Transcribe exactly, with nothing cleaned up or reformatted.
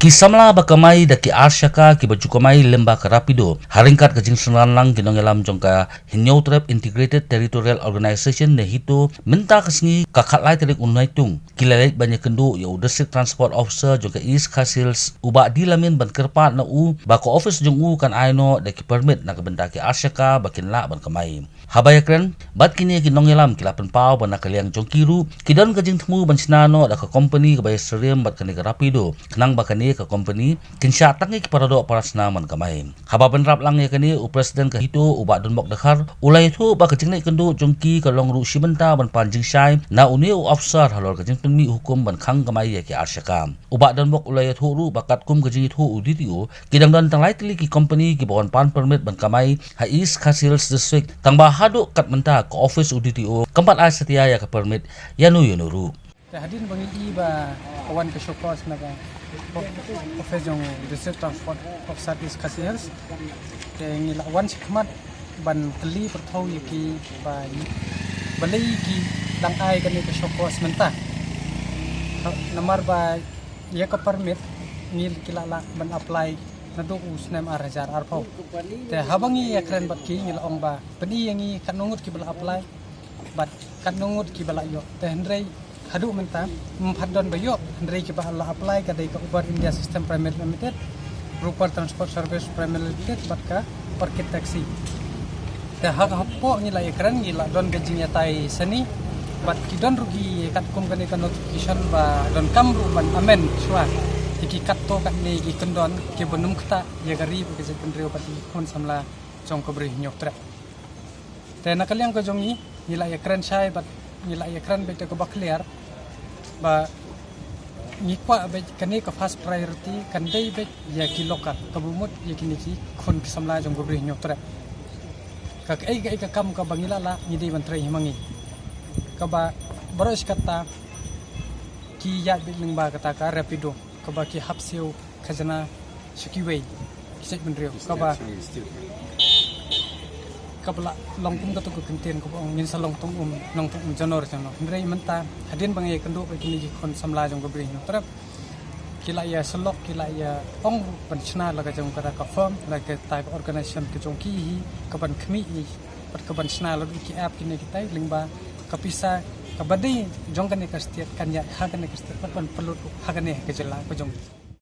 Ki samla ba kamai da ki ar shaka kiba ju kamai lyngba ka Rapido, ha ryngkat ka jingsynran lang ki nongïalam jong ka Hynñiewtrep Integrated Territorial Organization ne HITO, mynta ka sngi ka khatlai tarik u Naitung, ki la leit ban ïakynduh ïa u District Transport Officer jong ka East Khasi Hills, u Bah D Lamin, ban kyrpad na u ba ka office jong u kan ai noh da ki permit na ka bynta ki ar shaka ba kin lah ban kamai. Haba ïakren bad kine ki nongïalam, ki la pynpaw ba na ka liang jong ki ruh ki don ka jingthmu ban shna noh da ka company kaba ïasyriem bad kane ka Rapido, khnang ba kane ka company kin shah tang ïa ki paradoh parasnam ban kamai. Haba bynrap lang ïa kane, u President ka HITO, u Bah Donbok Dkhar, u la ïathuh ba ka jingleit kynduh jong ki ka long ruh shi bynta ban pan jingshai na une u officer halor ka jingpynmih hukum ban khang kamai ïa ki ar shaka. U Bah Donbok u la ïathuh ruh ba katkum ka jingïathuh u DTO, ki dang don tang lai tylli ki company kiba wan pan permit ban kamai ha East Khasi Hills District, tangba haduh kat mynta ka office u DTO kam pat ai satia ïa ka permit ïano ïano ruh. Te hadien ba ngi i ba ka wan ka show cause na ka office jong District Transport Officer East Khasi Hills, te ngi la wan shakhmat ban kylli pyrthuh ïa ki ba balei ki dang ai kane ka show cause mynta. Ha, namar ba ïa ka permit ngi ki la lah ban apply naduh u snem ar hajar arphew. Te haba ngi ïakren bad ki, ngi la ong ba pyni ïa ngi katno ngut kiba la apply bad katno ngut kiba la ïoh. Te hynrei haduh mynta ym pat don ba ïoh, hynrei kiba la apply ka dei ka Uber India System Private Limited, Rooper Transport Service Private Limited bad ka Orchid Taxi. Te ha ka hapoh ngi la ïakren, ngi la don ka jingïatai sani bad ki don ruh ki katkum kane ka notification ba donkam ruh ban amend shuwa ïa ki katto katne ki kyndon kiba nym ktah ïa ka ri bad ka jaitbynriew bad ki khun samla jong ka Bri Hynñiewtrep. Te na ka liang ka jong ngi, ngi la ïakren shai bad ngi la ïakren beit da kaba clear ba ngi kwah beit kane ka first priority kan dei beit ïa ki local, kaba mut ïa kine ki khun ki samla jong ka Bri Hynñiewtrep. Ka kaei kaei ka kam kaba ngi la lah, ngi dei ban trei hi ma ngi. Kaba baroh shi katta ki ïaid beit lyngba kata ka Rapido, kaba ki hap siew khajna sha kiwei ki jaitbynriew, kaba kaba la long kum kato ka kyntien kaba ong ngin sa long tong um, long tong um janor janor. Hynrei mynta hadien ba ngi ïakynduh bad kine ki khun samla jong ka Bri Hynñiewtrep, ki la ïa sylok, ki la ïa ong ruh ban shna la ka jong kata ka form, la kata ka organization ka jong ki hi, kaban khmih hi bad kaban shna la ruh ki app kine kitai, lyngba ka pisa kaba dei jong kane ka state kan ïaid ha kane ka state bad ban pynlut ruh ha kane ka jylla ka jong